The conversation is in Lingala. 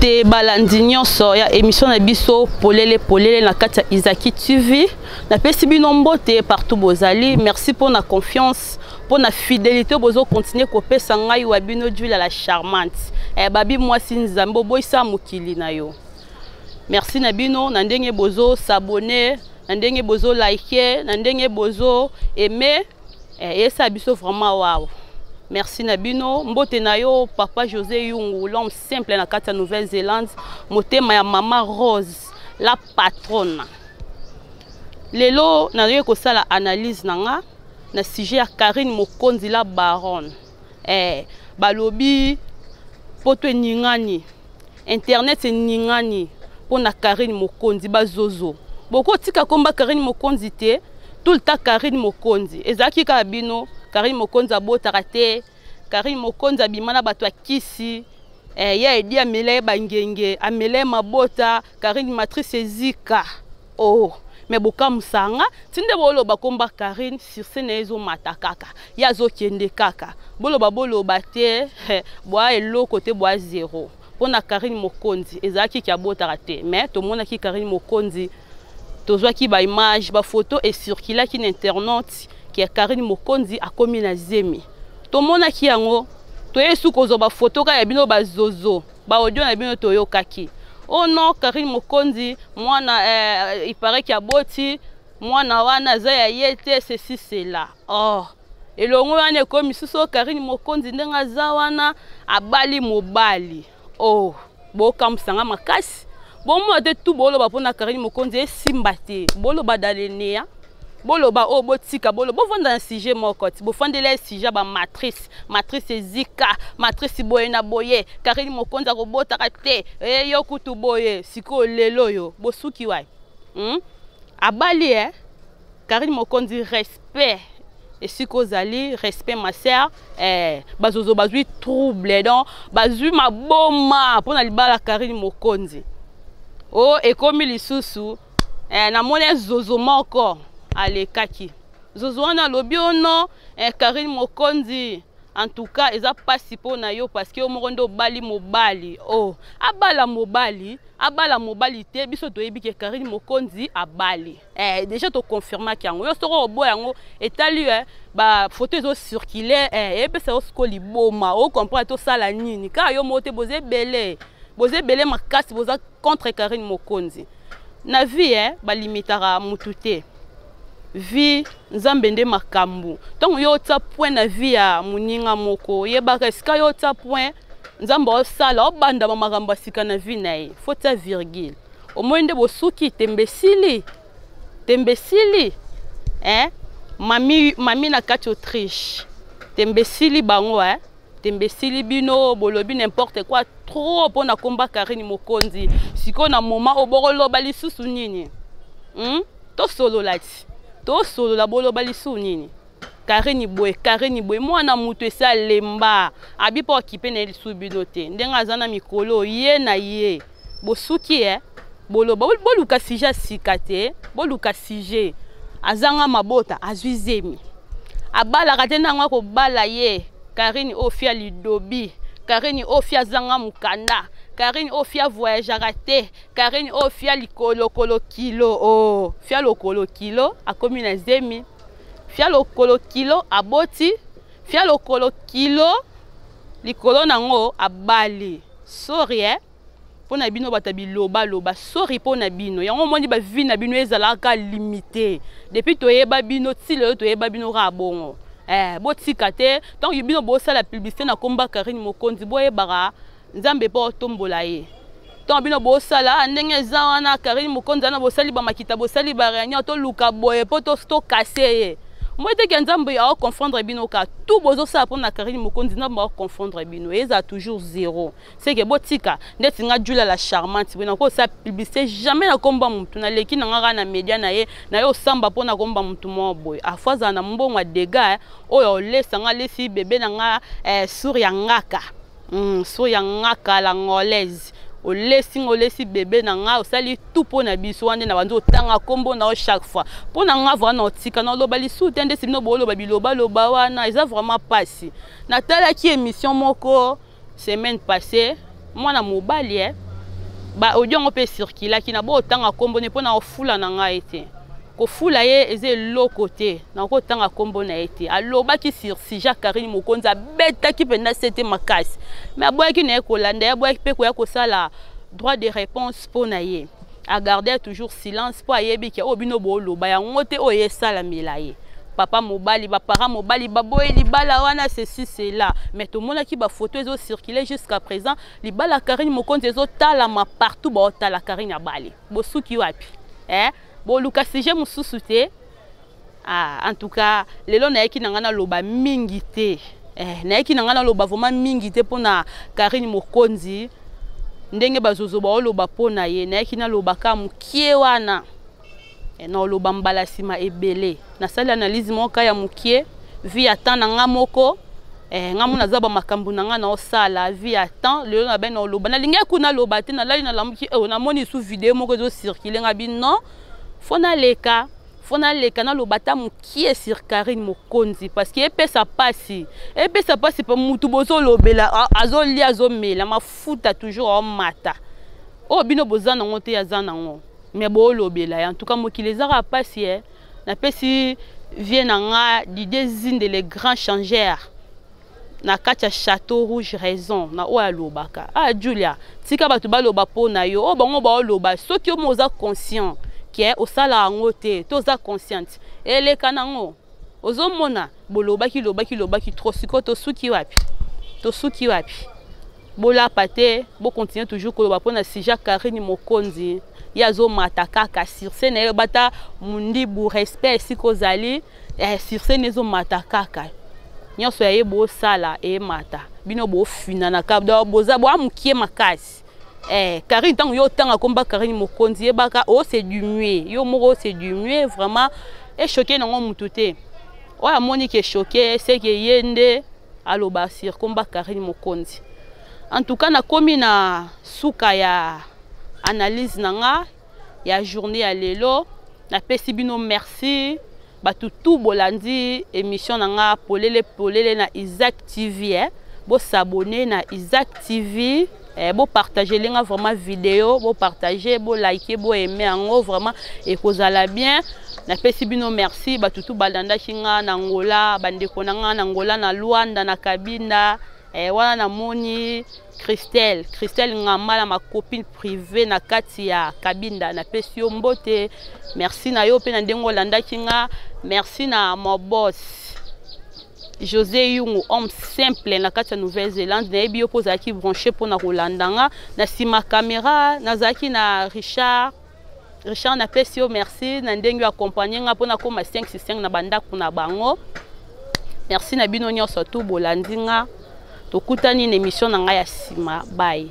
Mbote balandi nyonso ya émission na biso polele polele na kati ya Izaki TV. Napesi bino mbote partout bozali. Merci pour la confiance, pour la fidélité bozo continuer kopesa ngai wa bino Julia la charmante. Eh, babi mwasi nzambe oboyisa mokili na yo. Merci na bino na ndenge bozo s'abonner, na ndenge bozo liker, na ndenge bozo aimer. Eh, esa biso vraiment wow. Merci na bino. Mbote na yo papa José Yungu, l'homme simple na kati ya Nouvelle-Zélande, motema ya mama Rose, la patronne. Lelo nayoki kosala analyse na nga na sujet ya Karine Mokonzi la baronne. Eh, balobi poto eningani, internet eningani mpo na Karine Mokonzi bazozo. Bokotika komba Karine Mokonzi te, tout le temps Karine Mokonzi. Ezalaki kaka bino, Karine Mokonzi abotaka te, Karine Mokonzi abima na bato ya kisi. Eh, ye edi amela ye bangenge, amela ye mabota, Karine matrice ezika. Oh, mais bokamwisa nga ti nde boloba komba Karine succès na ye ezomata kaka, ye azokende kaka. Boloba boloba te, bwa eloko te, bwa zero. Mpo na Karine Mokonzi ezalaki ki abotaka te, mais tomonaki Karine Mokonzi, tozwaki ba image, ba photo ecirculaki na internet ki Karine Mokonzi akomi na zemi. Tomonaki yango, toye su kozwa ba photo kaka ya bino bazozo, ba audio na bino toyokaki. Oh non, Karine Mokonzi mwana il paraît ki aboti mwana wana aza ya ye te, ceci cela. Oh, elongo wana ekomi susu Karine Mokonzi ndenge aza wana abali mobali. Oh, bokamwisanga makasi. Bomona te tu boloba mpona Karine Mokonzi esimba te. Boloba dalenea. Boloba oyo botika, boloba bovanda na sujet moko ti bofandela ye sujet ba matrice, matrice ezika, matrice boye na boye, Karine Mokonzi akobotaka te, eh, yo kutu boye. Sikoyo lelo oyo bosuki wapi? Abali eh? Karine Mokonzi respect esika ozali, respect ma sœur. Eh, bazozo bazwi trouble donc bazwi maboma mpona libala Karine Mokonzi. Oh, ekomi lisusu eh, namoni zozo moko alekaki zozo wana alobi oh non, eh, Karine Mokonzi en tout cas eza pasi mpona yo parce que yo moko nde obali mobali. Oh, abala mobali, abala mobali te, biso toyebi ke Karine Mokonzi abali. Eh, déjà toconfirmaki yango. Yo soko oboya yango etali eh, ba photo ezo circuler, eh, eyebisa yo siko liboma, o comprendre tosala nini? Kaka yo moko te, boza ebele. Boza ebele makasi, boza contre Karine Mokonzi. Na vie eh, balimitaka mutu te. Vie nzambe nde makambo. Ntango yo otia point na vie ya moninga moko, yebaka esika yo otia point, nzambe osala, obanda ba makambo ya sika na vie na ye. Faut tia virgule. Omoni nde bosuki tembe esili. Tembe esili. Eh? Mami, mami na kati Autriche. Tembe esili bango eh? Tembe esili bino bolobi n'importe quoi trop mpona komba Karine Mokonzi. Sikoyo na moment oyo bokoloba lisusu nini? Tosolola ti. Tosolola boloba lisusu nini? Karine boye, Karine boye, mwana mutu esi alemba. Abi mpo akipe na ye lisusu bino te. Ndenge aza na mikolo ye na ye. Bosuki eh? Boloba, boluka sujet sika te, boluka sujet. Azanga mabota, azwi zemi. Abalaka te nango akobala ye. Karine oyo fia lidobi, Karine oyo fia azanga mukanda, Karine oyo fia voyageaka te, Karine oyo fia lokolo kilo, oh, fia lokolo kilo akomi na zemi. Fia lokolo kilo aboti, fia lokolo kilo likolo nango abali. Sorry eh? Pona bino bato biloba loba, sorry pona bino. Yango omoni ba vie na bino ezalaka limité. Depuis toyeba bino ti lelo toyeba bino kaka bongo. Eh, botika te. Tant que bino bosala publicité na komba Karine Mokonzi, boyebaka Nzambe po otombola ye. Tant bino bosala ndenge eza wana Karine Mokonzi wana bosali ba makita, bosali ba réunion, toluka boye po to casser ye. Moi te ke Nzambe a confondre bino ka tout bozosala pona Karine Mokonzi, Nzambe a confondre bino. Eza toujours zéro. C'est que botika ndeti nga Julia la charmante boye nakosala publicité jamais na komba mutu, naleki na nga kaka na media na ye, na ye osamba mpona komba mutu moko boye. Afo azala na mbongo ya dégâts oyo olesa nga, alesi bébé na nga, eh, sour ya ngaka. Sour ya ngaka la ngolaise. Olesi nga, olesi bébé na nga, osali tout mpona biso wana nde na banzi otanga kombo na yo chaque fois. Mpona nga vraiment na otika na oloba lisusu te, ndesi bino boloba biloba loba wana eza vraiment pasi. Natalaki émission moko semaine passée, mwana mobali eh, Ba audio yango mpe ecirculaki na botanga nkombo ne mpo na kofula na ngai te. Kofula ye eza eloko te, nakotanga nkombo na ye te. Alobaki sur sujet Karine Mokonzi, abetaki mpenza sete makasi, mais aboyaki na ye kolanda ye, aboyaki mpe koya kosala droit de réponse mpo na ye. Agarde toujours silence mpo ayebi ke oyo bino boloba yango te oyo esalamela ye. Papa mobali, baparent mobali baboyi libala wana, ceci cela, mais tomonaki bafoto ezocircule jusqu'à présent. Libala Karine Mokonzi ezotalama partout, baotala Karine abali. Bosuki wapi? Eh? Boluka sujet mosusu te. Ah, en tout cas lelo nayaki na ngai naloba mingi te. Eh, nayaki na ngai naloba vraiment mingi te mpona Karine Mokonzi, ndenge bazozo baoloba mpo na ye. Nayaki naloba kaka mokie wana. Eh, naoloba mbala nsima ebele. Nasali analyse moko ya mokie vi ya temps na nga moko. Eh, nga mona aza bamakambo na nga naosala vi ya temps. Lelo na bai naoloba, nalingaki kuna naloba te. Nalali, nalamuki, eh, namoni su video moko ezocircule. Nga bi non, fo naleka, fo naleka naloba ata mokie sur Karine Mokonzi, parce que epesa pasi, epesa pasi mpo mutu bozolobela azolia, azomela mafuta, toujours aomata. Oyo bino boza nango te, aza nango, mais boolobela ye. En tout cas mokili ezaka pasi. Eh, napesi vie na nga Didier Zinde, le grand changeur na kati ya Château Rouge, raison na oyo alobaka. Ah Julia, tika bato baloba mpo na yo. Oyo bango baoloba, soki yo mo oza conscient ke osala yango te, to oza consciente, eleka nango. Ozomona bolobaki, lobaki, lobaki trop. Sikoyo tosuki wapi? Tosuki wapi? Bolapa te, bocontinue toujours koloba mpona sujet Karine Mokonzi. Ye azomata kaka sur na ye. Bata mundibu, respect esika ozali. Eh, sur scène ezomata kaka, nyonso ya ye bosala emata. Bino bofinana kaka, boza boa mokie makasi. Eh, Karine, ntango yo otanga komba Karine Mokonzi, yebaka ose diminue yo moko, ose diminue vraiment. Echoquer nango mutu te. Oyo amoni ke choqué, seke ye nde aloba sur komba Karine Mokonzi. En tout cas nakomi na suka ya analyse na nga ya journée ya lelo. Napesi bino merci, bato tu bolandi émission na nga Polele Polele na Isaac TV. Eh. Bosabonner na Isaac TV, eh, bopartage nga vraiment vidéo, bopartage, bolike, boaime yango, vraiment ekozala bien. Napesi bino merci, bato tu balandaki nga na Ngola, bandeko na nga na Ngola, na Lwanda, na Kabinda. Eh, wana namoni Christelle, Christelle Ngambala, ma copine privée na kati ya Kabinda, napesi yo mbote. Merci na yo mpe na ndenge olandaki nga. Merci na mon boss José Yungu, homme simple na kati ya Nouvelle-Zélande. Nayebi yo mpo ozalaki branché mpona kolanda nga. Na nsima caméra nazalaki na Richard. Richard, napesi yo merci na ndenge oyo accompagne nga mpona koma 5 5 na bandako na bango. Merci na bino nyonso tu bolandi nga. Tokutani na émission na ngai ya nsima. Bye.